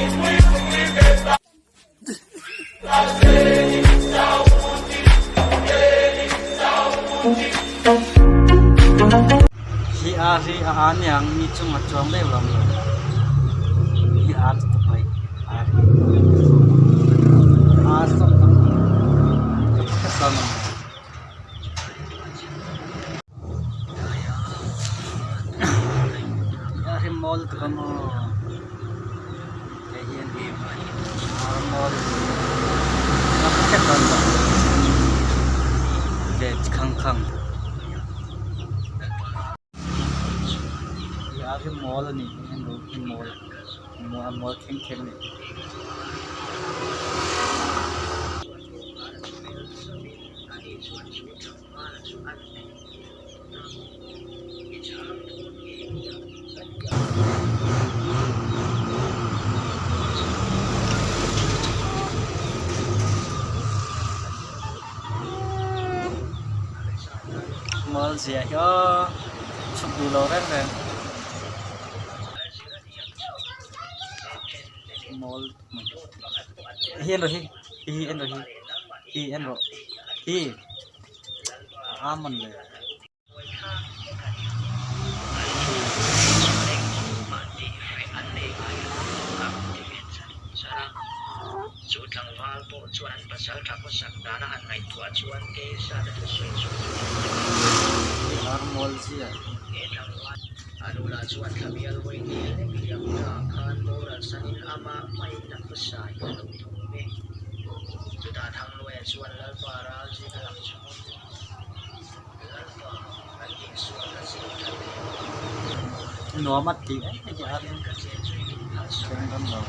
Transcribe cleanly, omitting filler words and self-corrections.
Hi ar hi a aa niang mi cung a cuang deuh lo maw? Hi ar tuk hoi ar hi. Aa sawk tak ka sam. Hi ar hi mawl tuk a maw? Hei hi an ar mawl a ka hre tawn lo. Ve khang khang. Hi ar hi mawl a nih hi hi mawl a mawl kheng kheng a ni. Mawl zia hi aw chhuk duh lo reng reng mawl hi en rawh hi hi en rawh hi hi en rawh hi. A man le. Ar mawl zia. Nuam a ti em em a, ram lo.